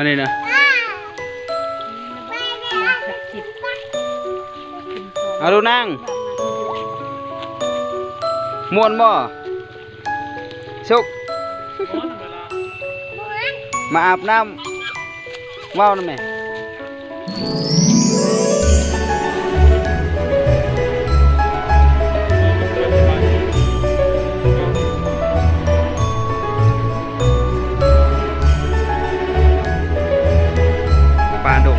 ອັນນີ້ນະ ເອົາດູນາງ ມ່ວນບໍ່? ສຸກ ມາອາບນ້ຳ ເວົ້ານຳແມ່. ປ່າດົງ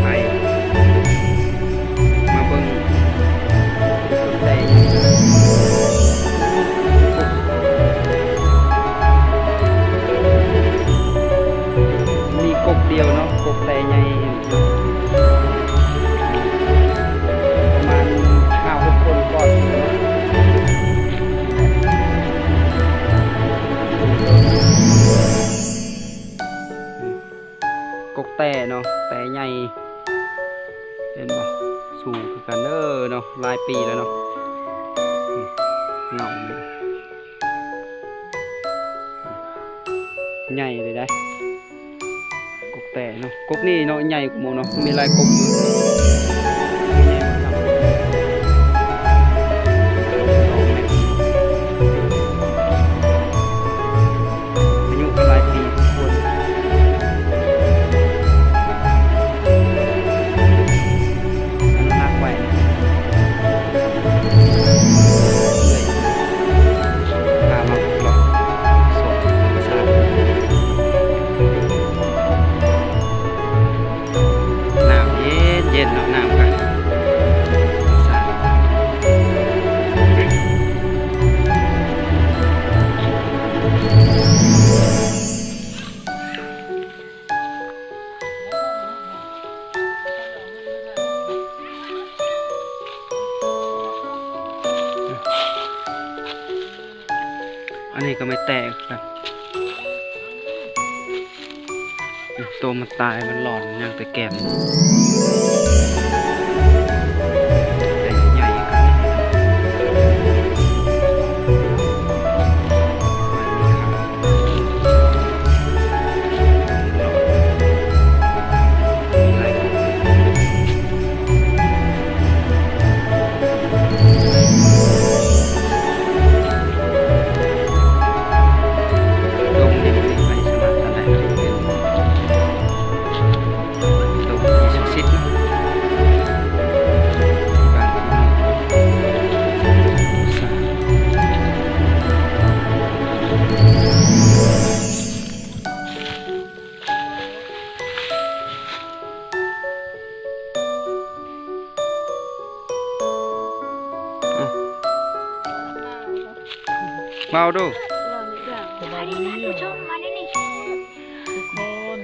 ໄພ ມາເບິ່ງ ມີກົກດຽວເນາະ ກົກແຕໃຫຍ່ ປະມານຫ້າຫົກຄົນກ່ອນເນາະ. ກົກແຕເນາະ ແຕໃຫຍ່ ເຫັນບໍ່? ສູງຄືກັນເດີເນາະ ຫຼາຍປີແລ້ວເນາະ. ເງົາ ໃຫຍ່ເລີຍໄດ໋ ກົກແຕເນາະ. ກົກນີ້ເນາະ ໃຫຍ່ກວ່າໝູ່ເນາະ ມີຫຼາຍກົກຢູ່. ອາຍຸກໍຫຼາຍປີສົມຄວນ ອະນຸຮັກໄວ້ ເລື້ອຍ ພາມາເລາະສວນທຳມະຊາດ. ນ້ຳເຢັນໆເນາະ ນ້ຳກະສະອາດ. ອັນນີ້ກໍໄມ້ແຕກກັນ. ໂຕມັນຕາຍ ມັນຫຼອນ ຍັງແຕ່ແກ່ນ ແຕ່ໃຫຍ່. ດົງນີ້ບໍ່ມີໃຜສາມາດຕັດໄດ້ ເປັນດົງທີ່ສັກສິດເນາະ ທີ່ບ້ານ ເອົ້າ ເວົ້າດູ ສະບາຍດີທ່ານຜູ້ຊົມ ມານີ້ ທຸກຄົນ.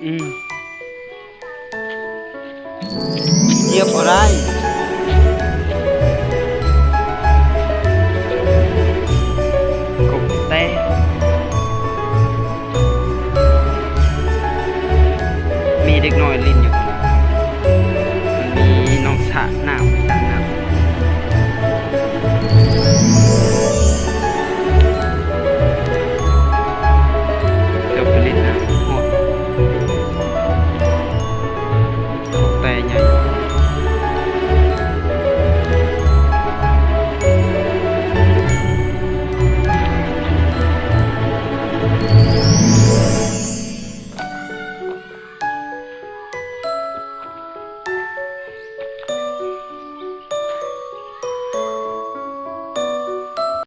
ອືມ ຢຽບບໍ່ໄດ້ ກົກແຕກ. ມີເດັກນ້ອຍຫຼິ້ນຢູ່